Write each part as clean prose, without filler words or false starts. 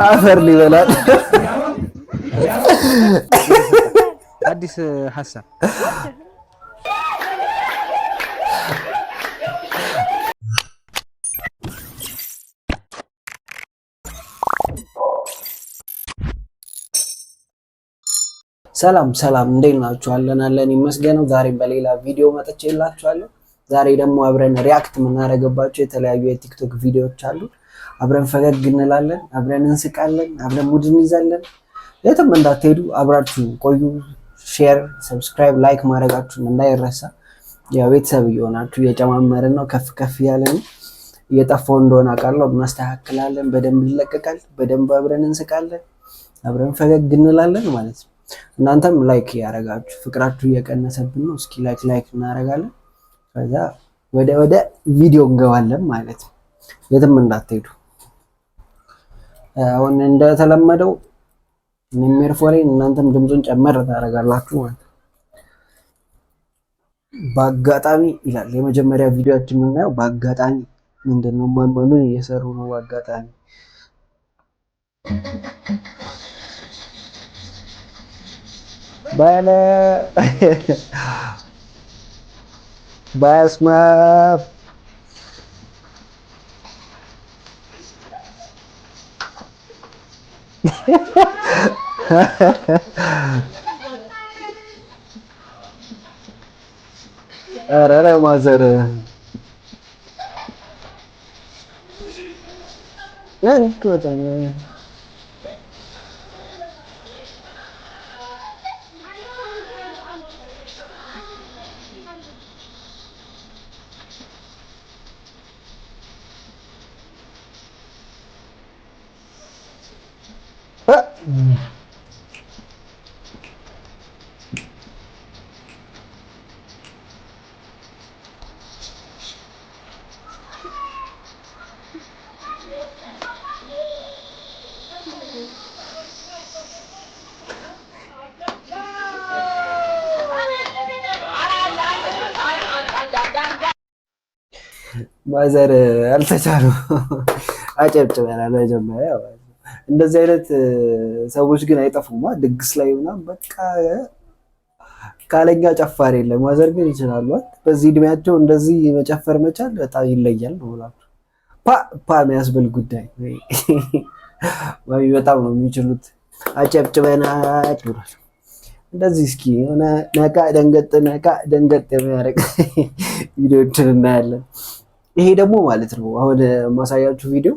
አፈር ሊበላል። አዲስ ሀሳብ። ሰላም ሰላም፣ እንዴት ናችሁ? አለን አለን ይመስገነው። ዛሬም በሌላ ቪዲዮ መጥቼላችኋለሁ። ዛሬ ደግሞ አብረን react የምናደርግባቸው የተለያዩ የቲክቶክ ቪዲዮዎች አሉ። አብረን ፈገግ እንላለን፣ አብረን እንስቃለን፣ አብረን mood እንይዛለን። የትም እንዳትሄዱ አብራችሁ ቆዩ። Share፣ subscribe፣ like ማድረጋችሁን እንዳይረሳ። ያው ቤተሰብ እየሆናችሁ እየጨማመርን ነው፣ ከፍ ከፍ እያለ ነው። እየጠፋው እንደሆነ አውቃለሁ። እናስተካክላለን። በደንብ ይለቀቃል። በደንብ አብረን እንስቃለን፣ አብረን ፈገግ እንላለን ማለት ነው። እናንተም like እያደረጋችሁ ፍቅራችሁ እየቀነሰብን ነው። እስኪ like like እናደርጋለን። ከዛ ወደ ቪዲዮ እንገባለን ማለት ነው። የትም እንዳትሄዱ። አሁን እንደተለመደው ሜርፎሬን እናንተም ድምፁን ጨመር ታደርጋላችሁ ማለት ነው። በአጋጣሚ ይላል የመጀመሪያ ቪዲዮአችን የምናየው። በአጋጣሚ ምንድን ነው? ምን እየሰሩ ነው? በአጋጣሚ ባለ በስመ አብ። ኧረ mother mother አልተቻሉ። አጨብጭበናል። መጀመሪያ እንደዚህ አይነት ሰዎች ግን አይጠፉማ። ድግስ ላይ ምናምን በቃ ካለኛ ጨፋሪ የለም። Mother ግን ይችላሉ። በዚህ እድሜያቸው እንደዚህ መጨፈር መቻል በጣም ይለያል ነው ብላችሁ ፓ ፓ የሚያስብል ጉዳይ። በጣም ነው የሚችሉት። አጨብጭበናል ብሏል። እንደዚህ እስኪ የሆነ ነቃ ደንገጥ ነቃ ደንገጥ የሚያደርግ ቪዲዮዎችን እናያለን። ይሄ ደግሞ ማለት ነው አሁን ማሳያችሁ ቪዲዮ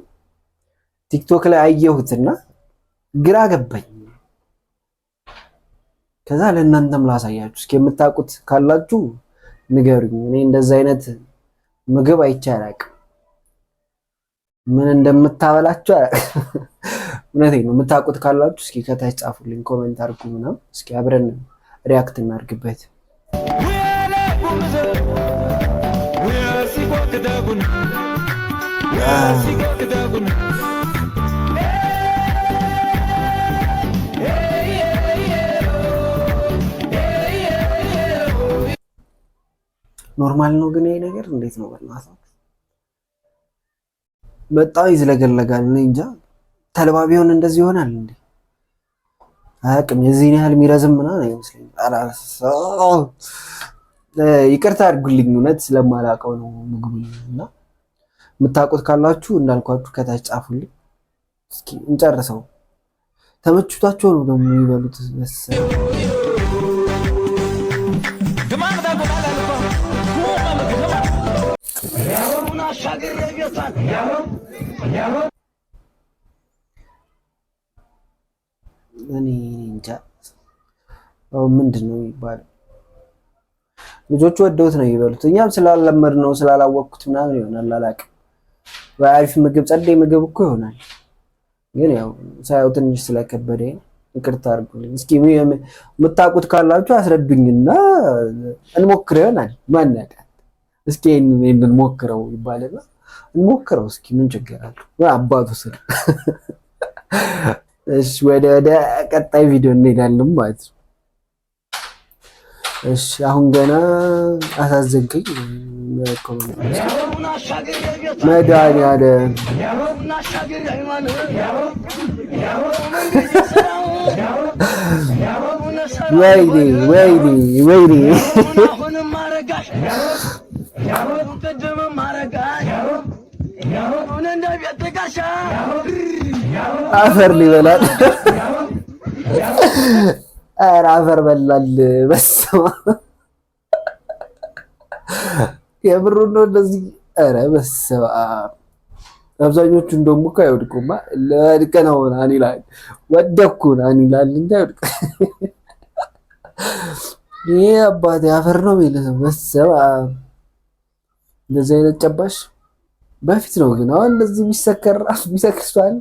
ቲክቶክ ላይ አየሁትና ግራ ገባኝ። ከዛ ለእናንተም ላሳያችሁ እስኪ የምታውቁት ካላችሁ ንገሩኝ። እኔ እንደዚህ አይነት ምግብ አይቼ አላውቅም። ምን እንደምታበላችሁ አላውቅም። እውነቴን ነው። የምታውቁት ካላችሁ እስኪ ከታች ጻፉልኝ፣ comment አድርጉ ምናምን። እስኪ አብረን react እናድርግበት። Normal ነው ግን ይሄ ነገር እንዴት ነው? በእናትህ በጣም ይዝለገለጋል። እኔ እንጃ ተልባ ቢሆን እንደዚህ ይሆናል እንዴ? አያውቅም። የዚህን ያህል የሚረዝም ምናምን አይመስለኝም። ይቅርታ አድርጉልኝ፣ እውነት ስለማላውቀው ነው ምግቡን። እና የምታውቁት ካላችሁ እንዳልኳችሁ ከታች ጻፉልኝ። እስኪ እንጨርሰው። ተመችቷቸው ነው ደግሞ የሚበሉት መሰለኝ። እኔ እንጃ ምንድን ነው የሚባለው። ልጆቹ ወደውት ነው የሚበሉት። እኛም ስላለመድ ነው ስላላወቅኩት ምናምን ይሆናል አላውቅም። በአሪፍ ምግብ ጸዴ ምግብ እኮ ይሆናል፣ ግን ያው ሳየው ትንሽ ስለከበደ ይቅርታ አድርጉልኝ። እስኪ የምታውቁት ካላችሁ አስረዱኝና እንሞክረው ይሆናል። ማን ያውቃል? እስኪ ይሄንን ሞክረው ይባልና እንሞክረው እስኪ ምን ችግር አለው? አባቱ ስራ። እሺ ወደ ቀጣይ ቪዲዮ እንሄዳለን ማለት ነው። እሺ አሁን ገና አሳዘንከኝ። መድኃኒዓለም ወይኔ ወይኔ ወይኔ። አፈር ሊበላል። ኧረ አፈር በላል። በስመ አብ የምሩን ነው እንደዚህ። ኧረ በስመ አብ አብዛኞቹ እንደውም እኮ አይወድቁማ። ለወድቅ ነው ምናምን ይላል፣ ወደኩ ምናምን ይላል እንጂ አይወድቅም። ይሄ አባቴ አፈር ነው የሚልህ። በስመ አብ እንደዚህ አይነት ጨባሽ በፊት ነው ግን አሁን እንደዚህ የሚሰከር ራሱ የሚሰክር ሰው አለ።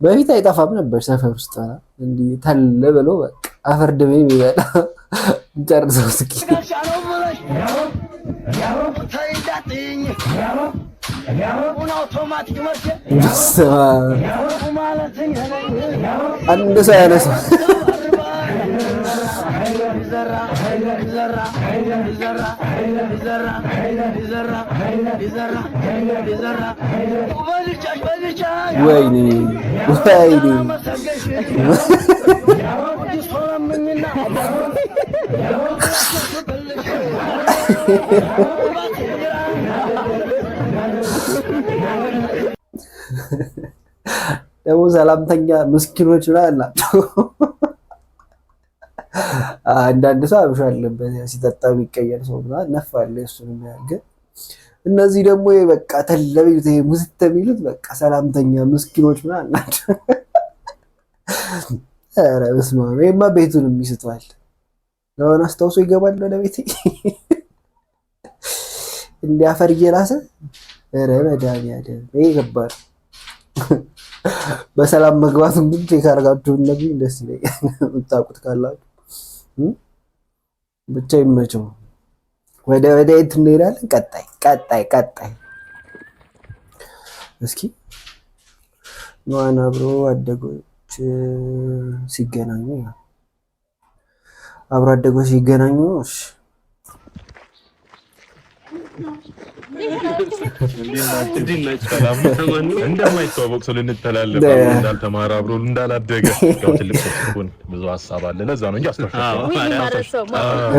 በፊት አይጠፋም ነበር ሰፈር ውስጥ እንዲህ ተለ ብሎ በቃ አፈር ድሜ የሚበላ። እንጨርሰው እስኪ። በስመ አብ አንድ ሰው ያነሳ። ወይኔ ወይኔ። ደግሞ ሰላምተኛ ምስኪኖች ምናምን ናቸው። አንዳንድ ሰው አብሾ አለበት ሲጠጣ የሚቀየር ሰው ምናምን ነፍ አለ። እሱን ግን እነዚህ ደግሞ በቃ ተለቢት ሙዝት የሚሉት በቃ ሰላምተኛ ምስኪኖች ምናምን ናቸው። ኧረ በስመ አብ ይሄማ ቤቱንም ይስተዋል። ለሆነ አስታውሶ ይገባል ወደ ቤቴ እንዲያፈር እየላሰ። ኧረ መድኃኒዓለም ይሄ ከባድ። በሰላም መግባቱን ግን check አድርጋችሁ ብትነግሩኝ ደስ ይለኛል። የምታውቁት ካላችሁ ብቻ ይመቸው። ወደ የት እንሄዳለን? ቀጣይ ቀጣይ ቀጣይ እስኪ ነዋን አብሮ አደጎች ሲገናኙ፣ አብሮ አደጎች ሲገናኙ። እሺ። እንደማይተዋወቅ ሰው ልንተላለፍ፣ እንዳልተማረ፣ አብሮ እንዳላደገ፣ ያው ትልቅ ሰው ስትሆን ብዙ ሀሳብ አለ። ለዛ ነው እንጂ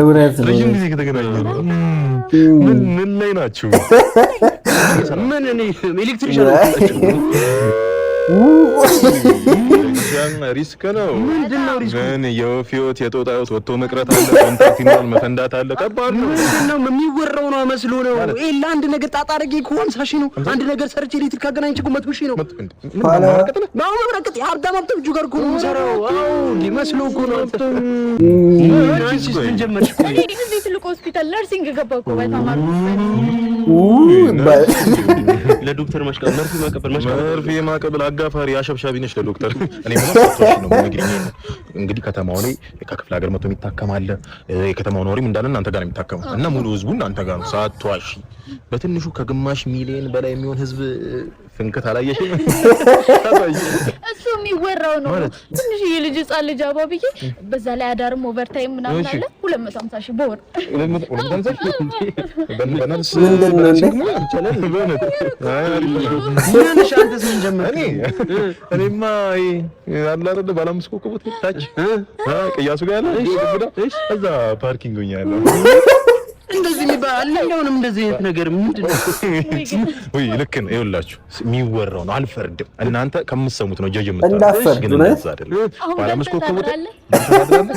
እውነት ነው። ረጅም ጊዜ ከተገናኘ ምን ምን ላይ ናችሁ? ምን እኔ electrician Risk ነው። ምንድነው risk ኡ? ምን የወፍ ህይወት የጦጣ ህይወት ወጥቶ መቅረት አለ፣ contact ይኖራል፣ መፈንዳት አለ። ከባድ ነው። ምንድነው የሚወራው ነው መስሎ ነው። ይሄ ለአንድ ነገር ጣጣ አድርጌ እኮ 50 ሺህ ነው። አንድ ነገር ሰርቼ ኤሌክትሪክ አገናኝቼ እኮ 100,000 ነው። አሁን መብረቅጥ የሀብታም ሀብታም እጁ ጋር እኮ ነው የምሰራው። አዎ እንዲህ መስሎ እኮ ነው። አንቺስ ምን ጀመርሽ? እኔ እዚህ ትልቅ ሆስፒታል nursing ገባሁ እኮ በተማርኩበት። ለዶክተር ማሽቃበል፣ መርፌ ማቀበል ማሽቃበል። መርፌ ማቀበል አጋፋሪ አሸብሻቢ ነሽ ለዶክተር። እኔ ምን አስፈሽ ነው የምነግሪኝ? እንግዲህ ከተማው ላይ ከክፍለ ሀገር መጥቶ የሚታከም አለ። የከተማው ነዋሪም እንዳለ እናንተ ጋር ነው የሚታከመው እና ሙሉ ህዝቡ እናንተ ጋር ነው። ሳትዋሺ በትንሹ ከግማሽ ሚሊዮን በላይ የሚሆን ህዝብ ፍንክት አላየሽም? እሱ የሚወራው ነው። ትንሽዬ ልጅ ህጻን ልጅ አባብዬ በዛ ላይ አዳርም overtime ምናምን አለ 250 ሺህ በወር። ምንድን ነው እንዴ? ምን እሺ፣ አንተስ ምን ጀመርክ? እኔማ ይሄ አለ አይደለ ባለ አምስት ኮከብ ሆቴል ታች ቅያሱ ጋር ያለ እዛ parking ሆኛለሁ። እንደዚህ የሚባል አለ። እንደውንም እንደዚህ አይነት ነገር ምንድን ነው? ውይ ልክ ነው። ይኸውላችሁ የሚወራው ነው፣ አልፈርድም። እናንተ ከምትሰሙት ነው ጀጅ የምታደርጉት፣ እንዳትፈርድ ግን እውነት? እንደዛ አይደለም። አሁን ባለ አምስት በልተህ ኮከብ ሆቴል ታድራለህ?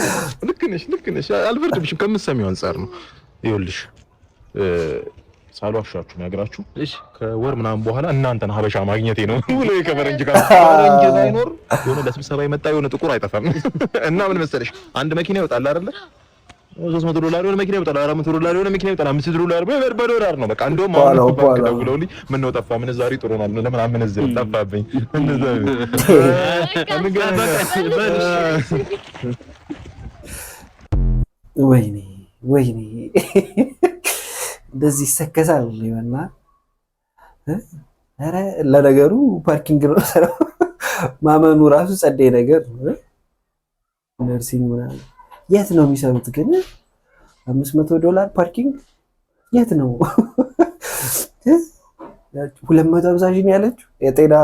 ልክ ነሽ፣ ልክ ነሽ። አልፈርድብሽም። ከምትሰሚው አንጻር ነው። ይኸውልሽ ሳልዋሻችሁ ነግራችሁ ከወር ምናምን በኋላ እናንተን ሀበሻ ማግኘቴ ነው ብሎ ከፈረንጅ ጋር ፈረንጅ ሳይኖር የሆነ ለስብሰባ የመጣ የሆነ ጥቁር አይጠፋም። እና ምን መሰለሽ አንድ መኪና ይወጣል አይደለ? $300 የሆነ መኪና ይወጣል፣ $400 የሆነ መኪና ይወጣል፣ $500 በዶላር ነው። በቃ እንደውም አሁን በኋላው ባንክ በኋላው ደውለውልኝ ምነው ጠፋ ምንዛሪ ጥሩ ነው ለምን አመነዝርም ጠፋብኝ። እንደዛ እንገናኛለን። ወይኔ ወይኔ፣ እንደዚህ ይሰከሳል ይበና። ኧረ ለነገሩ parking ነው ስራው። ማመኑ ራሱ ጸደይ ነገር ነው። Nursing ምናምን የት ነው የሚሰሩት ግን? $500 parking የት ነው? 250 ሺህ ነው ያለችው። የጤና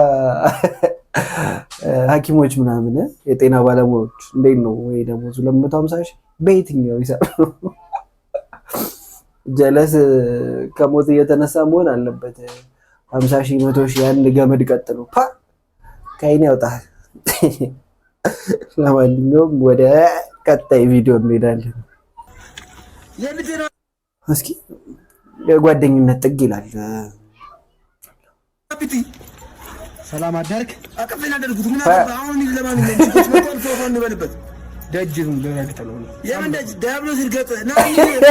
ሐኪሞች ምናምን የጤና ባለሙያዎች እንዴት ነው ወይ ደግሞ 250 ሺህ በየትኛው ይሰራሉ? ጀለስ ከሞት እየተነሳ መሆን አለበት። 50 ሺህ 100 ሺህ አንድ ገመድ ቀጥሎ ፓ ከአይን ያውጣል። ለማንኛውም ወደ ቀጣይ ቪዲዮ እንሄዳለን። እስኪ የጓደኝነት ጥግ ይላል። ሰላም አደርክ። አቅፌን አደርኩት። ምን አገባህ አሁን? ለማንኛውም ችግሮች መጥቷል። ፎቶ እንበልበት። ደጅ ነው ልረግጥ ነው። የምን ደጅ? ዲያብሎስ ይርገጥ። ና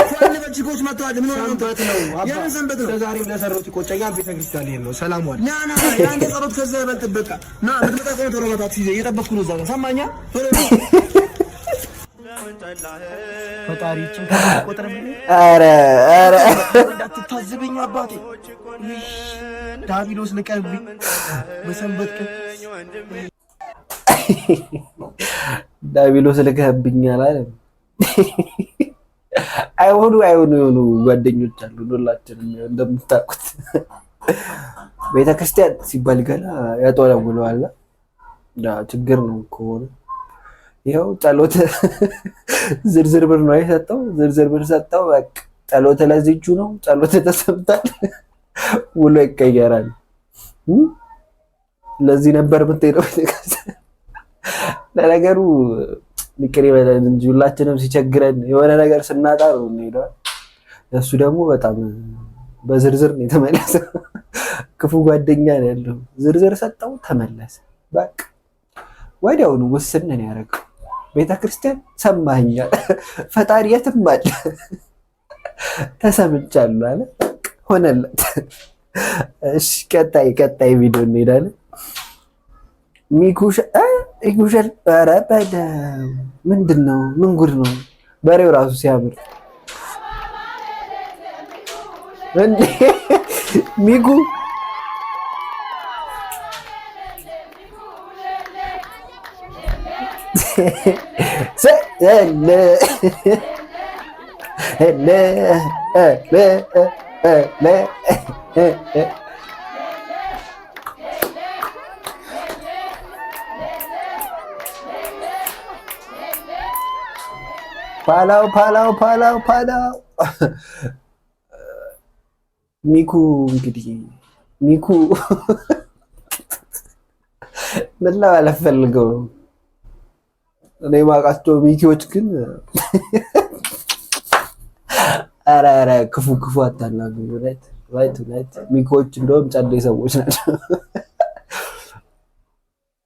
ፎቶ እንበል። ችግሮች መጥተዋል። ምን ሆነህ ነው? ሰንበት ነው አባ። የምን ሰንበት ነው? ለዛሬም ለሰሩት ይቆጨኛል። ቤተክርስቲያን ልሄድ ነው። ሰላም ዋል። ና ና፣ የአንተ ጸሎት ከዛ ይበልጥ። በቃ ና፣ ብትመጣ ከሆነ ቶሎ ና። ታክሲ ይዘህ እየጠበቅኩ ነው እዛ ጋር። ሰማኸኝ? ቶሎ ና። ፈጣሪ ይህችን ቆጥርብኝ። ኧረ ኧረ እንዳትታዘበኝ አባቴ። ዳቢሎስ ልቀብኝ በሰንበት ቀን። ዳቢሎስ ልከህብኛል አለ። አይሆኑ አይሆኑ የሆኑ ጓደኞች አሉ። ሁላችንም እንደምታውቁት ቤተክርስቲያን ሲባል ገና ያጦለውለዋል። ችግር ነው ከሆነ ይኸው ጸሎት ዝርዝር ብር ነው የሰጠው። ዝርዝር ብር ሰጠው። በቃ ጸሎት ለዚቹ ነው። ጸሎት ተሰምታል። ውሎ ይቀየራል። ለዚህ ነበር የምትሄደው ቤተክርስቲያን። ለነገሩ ይቅር ይበለን እንጂ ሁላችንም ሲቸግረን የሆነ ነገር ስናጣ ነው የምንሄደው። እሱ ደግሞ በጣም በዝርዝር ነው የተመለሰው። ክፉ ጓደኛ ነው ያለው። ዝርዝር ሰጠው፣ ተመለሰ። በቃ ወዲያውኑ ውስን ነው ያደረገው። ቤተክርስቲያን ሰማኸኛል፣ ፈጣሪ የትም አለ፣ ተሰምቻለሁ አለ። ሆነለት። እሺ ቀጣይ ቀጣይ ቪዲዮ እንሄዳለን። ሚኩሸል ኧረ በለው ምንድን ነው? ምን ጉድ ነው? በሬው ራሱ ሲያምር እንዴ! ሚኩ ለ ለ ለ ለ ፓላው ፓላው ፓላው ፓላው። ሚኩ እንግዲህ ሚኩ ምን ለማለት ፈልገው ነው? እኔ የማውቃቸው ሚኪዎች ግን ኧረ ኧረ ክፉ ክፉ አታናግሩ። እውነት እውነት እውነት ሚኪዎች እንደውም ጸዴ ሰዎች ናቸው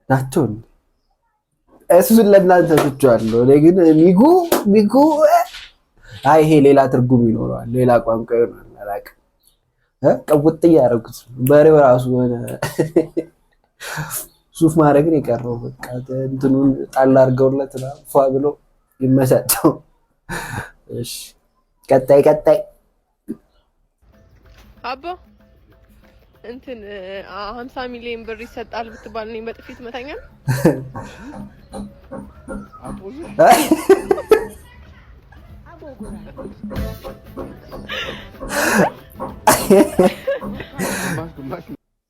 ናቸው። እሱን ለእናንተ ትቼዋለሁ። እኔ ግን ሚኩ ሚኩ አይ ይሄ ሌላ ትርጉም ይኖረዋል፣ ሌላ ቋንቋ ይሆናል። አላውቅም። ቀውጥ እያደረጉት በሬው ራሱ የሆነ ሱፍ ማድረግን የቀረው በቃ እንትኑን ጣል አድርገውለት ፏ ብሎ ይመቻቸው። እሺ ቀጣይ ቀጣይ። አቦ እንትን 50 ሚሊዮን ብር ይሰጣል ብትባል እኔን በጥፊ ትመታኛል?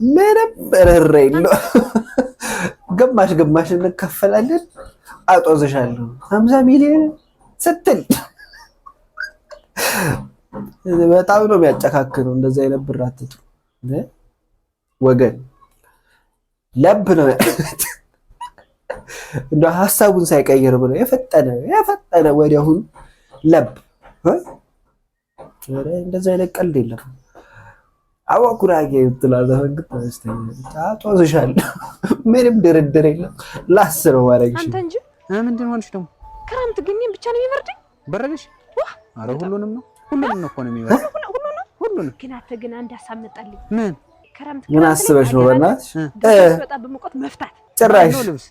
ምንም ርር የለው። ግማሽ ግማሽ እንከፈላለን። አጦዝሻለሁ 50 ሚሊዮን ስትል በጣም ነው የሚያጨካክነው። እንደዚህ አይነት ብር አትጥሩ ወገን። ለብ ነው እንደ ሀሳቡን ሳይቀይር ብሎ የፈጠነ የፈጠነ ወዲያውኑ ለብ። እንደዚህ አይነት ቀልድ የለም። አዋ ጉራጌ የምትለው ዘፈን ግን ተመችቶኛል። አጦዝሻለሁ። ምንም ድርድር የለም። ላስ ነው ማድረግሽ። አንተ እንጂ። ምንድን ሆንሽ ደግሞ? ክረምት ግን እኔን ብቻ ነው የሚበርደኝ። በረደሽ? አረ ሁሉንም ነው፣ ሁሉንም ነው እኮ ነው የሚበርደው። ሁሉንም። ሁሉንም። ግን አንተ ግን አንድ ሀሳብ መጣልኝ። ምን? ክረምት ምን አስበሽ ነው? በእናትሽ በጣም በሙቀት መፍታት። ጭራሽ ነው ልብስ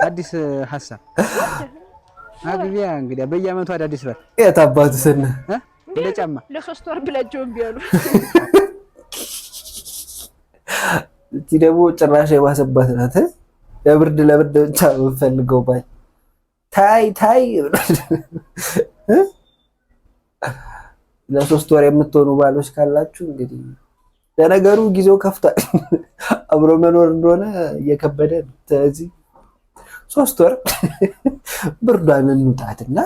አዲስ ሀሳብ አግቢያ። እንግዲህ በየአመቱ አዳዲስ በር የት አባቱ ስነ እንደ ጫማ። ለ3 ወር ብላቸው እምቢ አሉ። እቺ ደግሞ ጭራሽ የባሰባት ናት። ለብርድ ለብርድ ብቻ የምፈልገው ባል ታይ ታይ። ለ3 ወር የምትሆኑ ባሎች ካላችሁ እንግዲህ ለነገሩ ጊዜው ከፍቷል። አብሮ መኖር እንደሆነ እየከበደ ነው። ስለዚህ 3 ወር ብርዷን እንውጣትና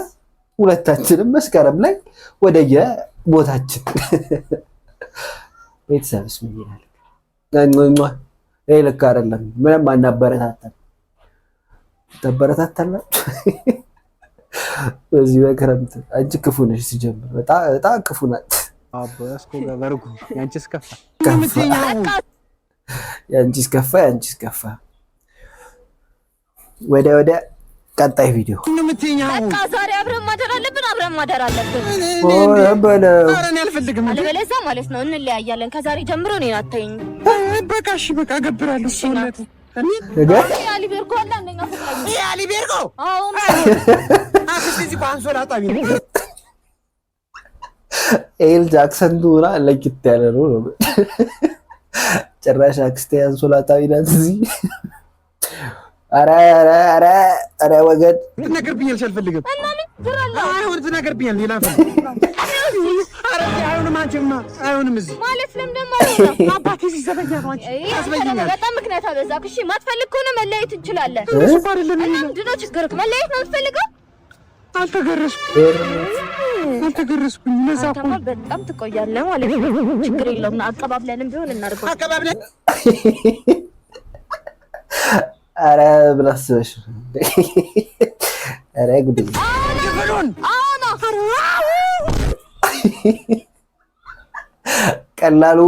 ሁለታችንም መስከረም ላይ ወደየ ቦታችን። ቤተሰብስ ምን ይላል? ይሄ ልክ አይደለም። ምንም አናበረታታም። ታበረታታላችሁ በዚህ በክረምት። አንቺ ክፉ ነሽ ሲጀምር፣ በጣም በጣም ክፉ ናት። አበስኮ ገበርኩ፣ ያንቺስ ከፋ። ያንቺስ ከፋ፣ ያንቺስ ከፋ። ወደ ቀጣይ ቪዲዮ። በቃ ዛሬ አብረን ማደር አለብን። አብረን ማደር አለብን። በለው። ኧረ እኔ አልፈልግም። አለበለዚያ ማለት ነው እንለያያለን። ከዛሬ ጀምሮ እኔን አታይኝም። በቃ እሺ፣ በቃ እገብራለሁ። ሰውነት ነገር አሊቤርጎ አለ አንደኛ ፍቅረኛ። ይሄ አሊቤርጎ? አዎ። አክስቴ እዚህ እኮ አንሶላ አጣቢ ነው። ይሄ ልጅ accent ኡ ምናምን ለየት ያለ ነው። ጭራሽ አክስቴ አንሶላ አጣቢ ናት እዚህ። ኧረ ኧረ ኧረ ኧረ ወገን። ትናገርብኛለሽ፣ አልፈልግም። እና ምን ችግር አለው? አይሆንም፣ ትናገርብኛለሽ። ሌላ አልፈልግም። ኧረ እዚህ አይሆንም፣ አንቺማ አይሆንም እዚህ። ማለት ለምን ደግሞ አይሆንም? አባቴ እዚህ ዘበኛ ነው። አንቺ ይሄ አንተ ደግሞ ታስበይኛለሽ። በጣም ምክንያት አበዛክ። እሺ ማትፈልግ ከሆነ መለያየት እንችላለን። እሱ እኮ አይደለም። እና ምንድን ነው ችግርክ? መለያየት ነው የምትፈልገው? አልተገረዝኩም፣ አልተገረዝኩኝ። ለዛ እኮ አንተማ በጣም ትቆያለህ ማለት ነው። ችግር የለውም። አቀባብለንም ቢሆን እናድርገው። አቀባብለን። ኧረ ምን አስበሽ ነው? ኧረ ጉድ! ክፍሉን አዎ። ቀላሉ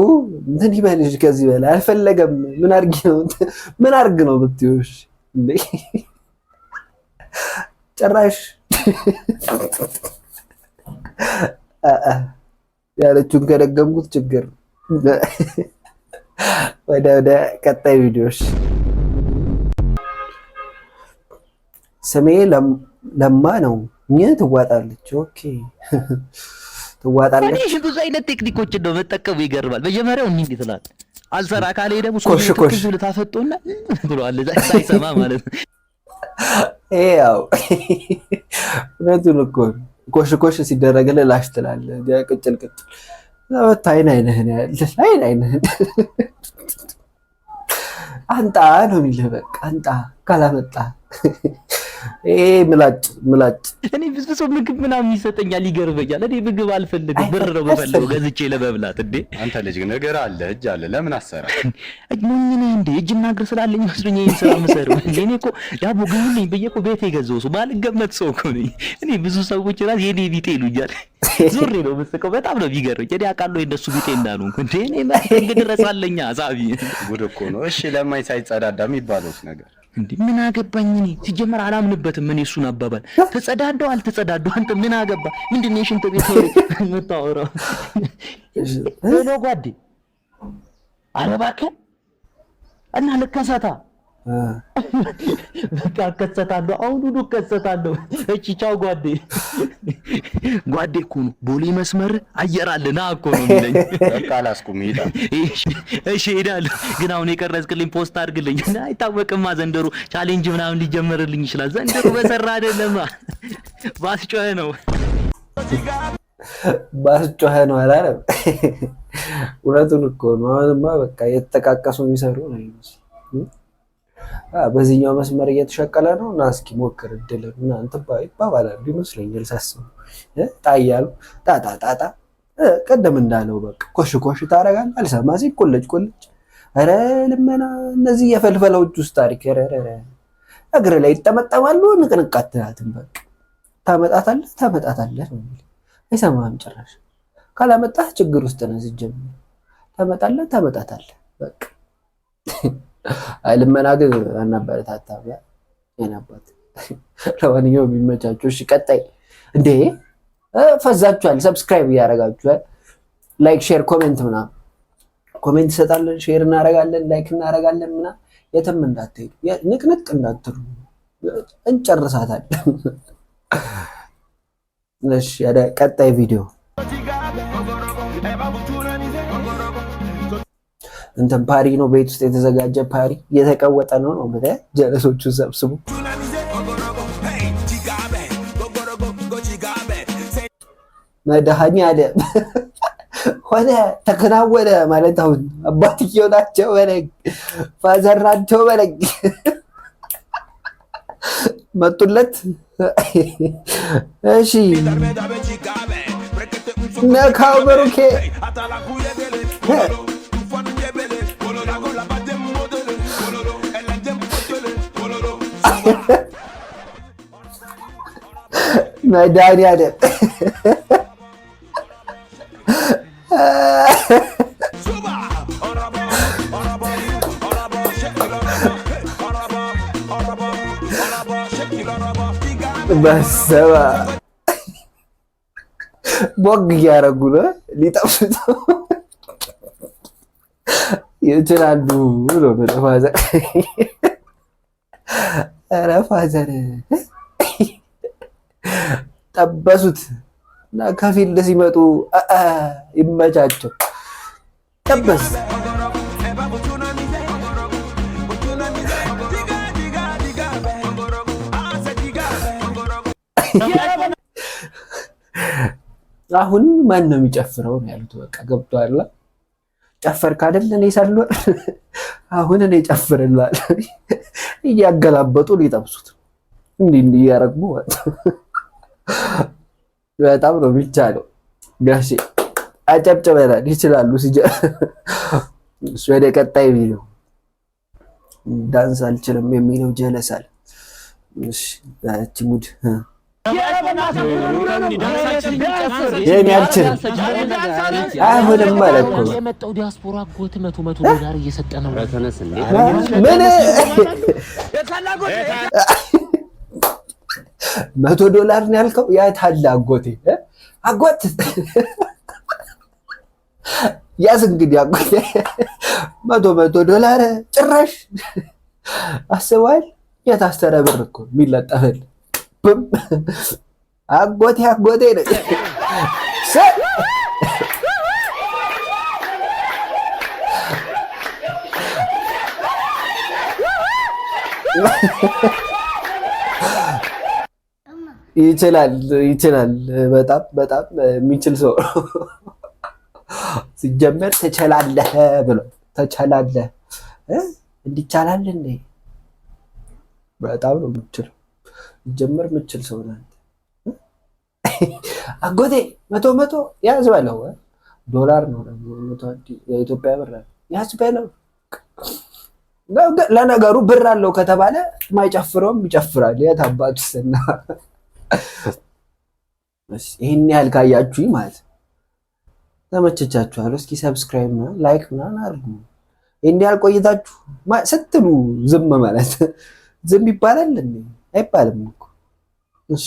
ምን ይበልሽ? ከዚህ በላይ አልፈለገም። ምን አርጊ ነው፣ ምን አርግ ነው ብትይው? እሺ እንዴ ጭራሽ ያለችውን ከደገምኩት ችግር። ወደ ቀጣይ ቪዲዮሽ። ስሜ ለማ ነው። ኝ ትዋጣለች። Okay ትዋጣለች። እኔ ብዙ አይነት ቴክኒኮችን ነው መጠቀሙ። ይገርማል። መጀመሪያው እንዲህ ትላለህ፣ አልሰራ ካለ ደግሞ ኮሽ ኮሽ ትክዝ ብለህ ታፈጦና ትለዋለህ፣ ሳይሰማ ማለት ነው። ይሄ ያው እውነቱን እኮ ነው። ኮሽ ኮሽ ሲደረግልህ ላሽ ትላለህ። ቅጭል ቅጭል አይን አይንህን ያለ አይን አይንህን አንጣ ነው የሚልህ። በቃ አንጣ ካላመጣ ይሄ ምላጭ ምላጭ። እኔ ብዙ ሰው ምግብ ምናምን ይሰጠኛል፣ ይገርመኛል። እኔ ምግብ አልፈልግም፣ ብር ነው የምፈልገው ገዝቼ ለመብላት። እንዴ። አንተ ልጅ ግን እግር አለ እጅ አለ፣ ለምን አሰራ? ሞኝ ነህ እንዴ? እጅና እግር ስላለኝ መስሎኝ ይሄን ስራ የምሰራው። እኔ እኮ ዳቦ ግዙልኝ ብዬ እኮ ቤት የገዛው ሰው ማልገመት ሰው እኮ ነኝ። እኔ ብዙ ሰዎች ራስ የኔ ቢጤ ይሉኛል። ዞሬ ነው የምስቀው። በጣም ነው የሚገርመኝ። እኔ አውቃለሁ የእነሱ ቢጤ እንዳልሆንኩ። እንዴ እኔ ጥግ ድረስ አለኛ ሳቢ። ጉድ እኮ ነው። እሺ ለማኝ ሳይጸዳዳ የሚባለውስ ነገር? እንዴ ምን አገባኝ እኔ ሲጀመር አላምንበትም። እኔ እሱን አባባል ተጸዳዳው አልተጸዳዳው አንተ ምን አገባ? ምንድን ነው የሽንት ቤት ወሬ የምታወራው? Hello ጓዴ፣ ኧረ እባክህ እና ልከሰታ፣ በቃ እከሰታለሁ፣ አሁኑኑ እከሰታለሁ። እቺ ቻው ጓዴ። ጓዴ እኮ ነው ቦሌ መስመር አየር አለ ና እኮ ነው የሚለኝ። በቃ አላስኩም፣ ይሄዳል። እሺ እሄዳለሁ፣ ግን አሁን የቀረጽክልኝ post አድርግልኝ። አይታወቅማ ዘንድሮ challenge ምናምን ሊጀመርልኝ ይችላል። ዘንድሮ በሰራ አይደለማ ባስጮኸ ነው። ባስጮኸ ነው አላለም። እውነቱን እኮ ነው። አሁንማ በቃ እየተጠቃቀሱ የሚሰሩ ነው ይመስል። በዚህኛው መስመር እየተሸቀለ ነው እና እስኪ ሞክር እድልን ምናምን ይባባላሉ ይመስለኛል ሳስበው። ጣ እያሉ ጣጣ ጣጣ ቀደም እንዳለው በቃ ኮሽ ኮሽ ታደርጋለህ። አልሰማ ሲል ቁልጭ ቁልጭ። ኧረ ልመና እነዚህ የፈልፈላዎች ውስጥ ታሪክ ኧረ ኧረ እግር ላይ ይጠመጠማሉ። ንቅንቅ አትላትም። በቃ ታመጣታለህ ታመጣታለህ ነው የሚልህ። አይሰማህም ጭራሽ። ካላመጣህ ችግር ውስጥ ነህ። ሲጀምር ታመጣለህ ታመጣታለህ። በቃ አይ ልመና ግን አናበረታታም። የኔ አባት ለማንኛውም የሚመቻችሁ። እሺ ቀጣይ። እንዴ ፈዛችኋል። Subscribe እያደረጋችሁ like፣ share፣ comment ምናምን comment እንሰጣለን፣ share እናደርጋለን፣ like እናደርጋለን ምናምን። የትም እንዳትሄዱ፣ ንቅንቅ እንዳትሉ፣ እንጨርሳታለን። እሺ ወደ ቀጣይ ቪዲዮ። እንትን ፓሪ ነው፣ ቤት ውስጥ የተዘጋጀ ፓሪ እየተቀወጠ ነው ነው ጀለሶቹን ሰብስቡ። መድኃኒዓለም ሆነ ተከናወነ ማለት አሁን አባትየው ናቸው በለኝ፣ father ናቸው በለኝ። መጡለት። እሺ ነካው ብሩኬ። መድኃኒዓለም በሰባ ቦግ እያደረጉ ነው ሊጠፍጡ ይችላሉ ነው የምልህ። Father፣ ኧረ father ጠበሱት እና ከ field ሲመጡ ይመቻቸው። ጠበስ። አሁን ማን ነው የሚጨፍረው ነው ያሉት። በቃ ገብቶሃል። ጨፈርክ አይደል? እኔ ሳልኖር አሁን እኔ ጨፍርልሃለሁ። እያገላበጡ ሊጠብሱት እንዲህ እንዲህ እያረጉ በጣም ነው የሚቻለው። ጋሼ አጨብጭበናል። ይችላሉ። እሱ ወደ ቀጣይ ቪዲዮ ዳንስ አልችልም የሚለው ጀለሳል። እሺ እቺ mood የኔ አልችልም አይሆንም ማለት እኮ ነው። የመጣው ዲያስፖራ አጎት 100 100 ዶላር እየሰጠ ነው። ምን 100 ዶላር ነው ያልከው? የት አለ አጎቴ? አጎት ያዝ እንግዲህ አጎቴ 100 100 ዶላር ጭራሽ አስበዋል። የታሰረ ብር እኮ የሚለጠፍል ብም አጎቴ አጎቴ ነው። ይችላል ይችላል። በጣም በጣም የሚችል ሰው ነው። ሲጀመር ትችላለህ ብሎ ትችላለህ እንዲቻላል እንዴ? በጣም ነው የምችለው። ሲጀመር የምችል ሰው ነህ አንተ። አጎቴ 100 100 ያዝ በለው። ዶላር ነው የኢትዮጵያ ብር ያዝ በለው። ለነገሩ ብር አለው ከተባለ ማይጨፍረውም ይጨፍራል። የት አባቱ ስና ይህን ያህል ካያችሁኝ ማለት ተመቸቻችኋል። እስኪ subscribe ምናምን like ምናምን አድርጉ። ይህን ያህል ቆይታችሁ ስትሉ ዝም ማለት ዝም ይባላል እንዴ? አይባልም እኮ። እሺ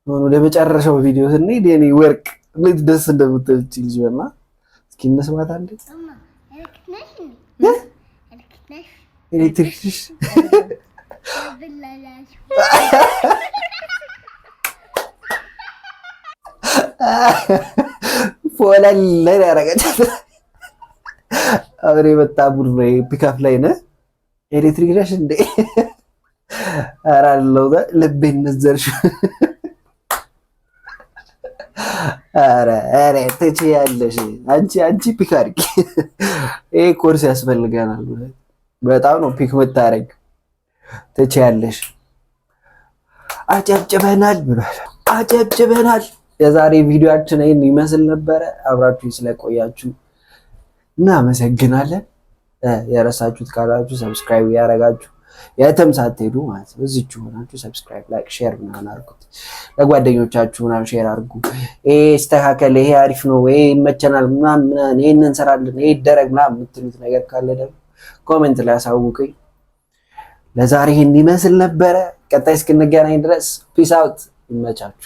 አሁን ወደ መጨረሻው ቪዲዮ ስንሄድ የኔ ወርቅ እንዴት ደስ እንደምትል እቺ ልጅ በና እስኪ እንስማት አንዴ። ኤሌክትሪክ ነሽ? ፎለል ያደረገቻት አሁን የመጣ ቡድን ነው። ፒካፕ ላይ ነህ? ኤሌክትሪክ ነሽ እንዴ? ኧረ አለው ልቤን ነዘርሽ። ኧረ ኧረ ትችያለሽ አንቺ አንቺ pick አድርጊ። ይሄ ኮርስ ያስፈልገናል። በጣም ነው pick የምታደርጊው። ትችያለሽ። አጨብጭበናል ብሏል። አጨብጭበናል። የዛሬ ቪዲዮአችን ይህን ይመስል ነበረ። አብራችሁ ስለቆያችሁ እናመሰግናለን። የረሳችሁት ካላችሁ subscribe ያደረጋችሁ የትም ሳትሄዱ ማለት ነው እዚች ሆናችሁ subscribe፣ like፣ share ምናምን አድርጉት። ለጓደኞቻችሁ ምናምን share አድርጉ። ይሄ ይስተካከል፣ ይሄ አሪፍ ነው፣ ይሄ ይመቸናል ምናምን ምናምን፣ ይሄን እንሰራለን፣ ይሄ ይደረግ ምናምን የምትሉት ነገር ካለ ደግሞ comment ላይ አሳውቁኝ። ለዛሬ ይህን ይመስል ነበረ። ቀጣይ እስክንገናኝ ድረስ peace out። ይመቻችሁ።